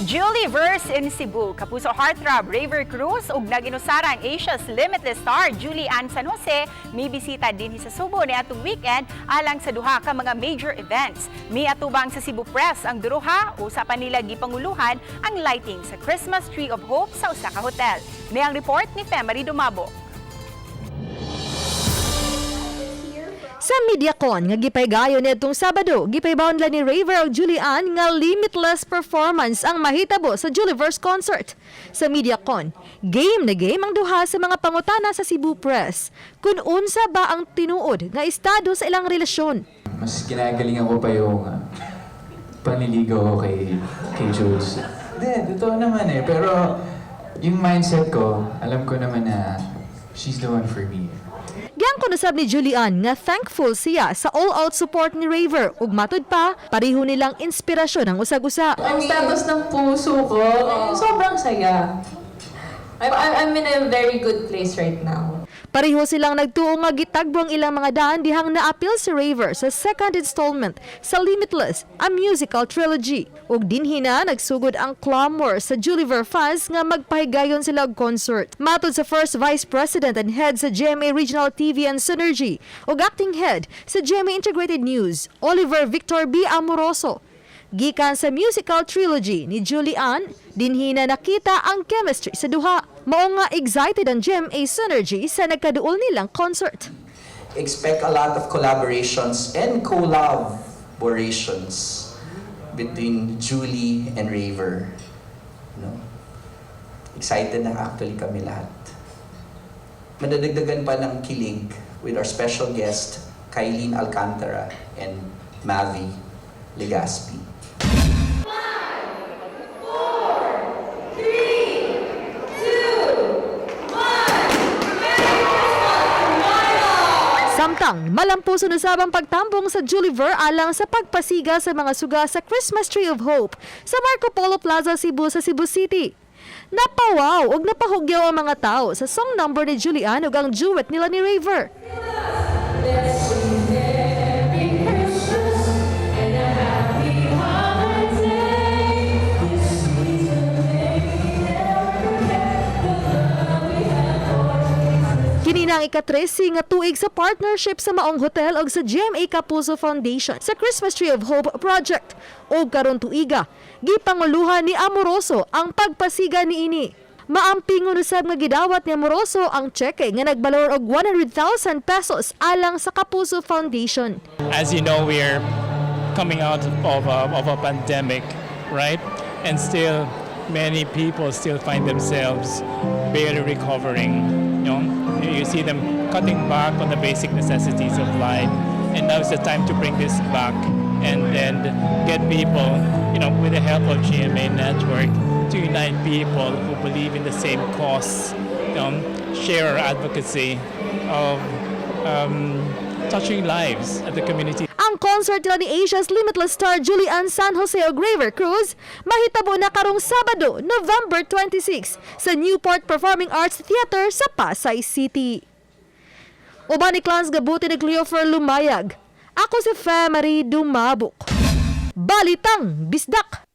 Julie Verse in Cebu, Kapuso heartthrob Rayver Cruz ug nag-inusarang Asia's Limitless star Julie Anne San Jose mibisita dinhi sa Subo niadtong weekend alang sa duha ka mga major events. Miatubang sa Cebu Press ang duruha, usa pa nila gipanguluhan ang lighting sa Christmas Tree of Hope sa usa ka hotel. Ni ang report ni Femary Dumabo. Sa MediaCon nga gipaygayon niadtong Sabado, gipahibaw nila ni Rayver ug Julie Anne nga limitless performance ang mahitabo sa Juliverse concert. Sa MediaCon, game na game ang duha sa mga pangutana sa Cebu Press kung unsa ba ang tinuod nga estado sa ilang relasyon. Mas ginagalingan ko pa yung panliligaw ko kay Jules. Hindi, totoo naman eh. Pero yung mindset ko, alam ko naman na she's the one for me. Giangkon usab ni Julie Anne nga thankful siya sa all-out support ni Rayver ug matud pa pareho nilang inspirasyon ang usag-usa. Ang status ng puso ko, eh, sobrang saya. I'm in a very good place right now. Pareho silang nagtuo nga gitagbo ang ilang mga daan dihang naapil si Rayver sa second installment sa Limitless, a musical trilogy. Ug dinhi na nagsugod ang clamor sa Juliver fans nga magpahigayon sila og concert. Matod sa first vice president and head sa GMA Regional TV and Synergy ug acting head sa GMA Integrated News, Oliver Victor B. Amoroso. Gikan sa musical trilogy ni Julie Anne, dinhi na nakita ang chemistry sa duha. Mao nga excited ang GMA Synergy sa nagkaduol nilang concert. Expect a lot of collaborations and collaborations between Julie and Rayver. No? Excited na actually kami lahat. Madadagdagan pa ng kilig with our special guest, Kyline Alcantara and Mavy Legaspi. Samtang, malampuson usab ang pagtambong sa Juliver alang sa pagpasiga sa mga suga sa Christmas Tree of Hope sa Marco Polo Plaza, Cebu sa Cebu City. Napawaw ug napahugyaw ang mga tao sa song number ni Julie Anne ug ang duet nila ni Rayver. Let's sing Merry Christmas and a Happy Holiday. This season may we never forget the love we have for Jesus. Kini na ang ika-13 nga tuig sa partnership sa maong hotel ug sa GMA Kapuso Foundation sa Christmas Tree of Hope project. Og karon tuiga, gipanguluhan ni Amoroso ang pagpasiga niini. Maampingon usab nga gidawat ni Amoroso ang tseke nga nagbalor og 100,000 pesos alang sa Kapuso Foundation. As you know, we're coming out of a pandemic, right? And still, many people still find themselves barely recovering. You see them cutting back on the basic necessities of life, and now is the time to bring this back and get people, with the help of GMA Network, to unite people who believe in the same cause, share our advocacy of touching lives at the community. Ang concert nila ni Asia's Limitless star Julie Anne San Jose ug Rayver Cruz mahitabo na karong Sabado, November 26 sa Newport Performing Arts Theater sa Pasay City. Uban ni Clans Gabuti ni Cleofer Lumayag. Ako si Femary Dumabok. Balitang Bisdak!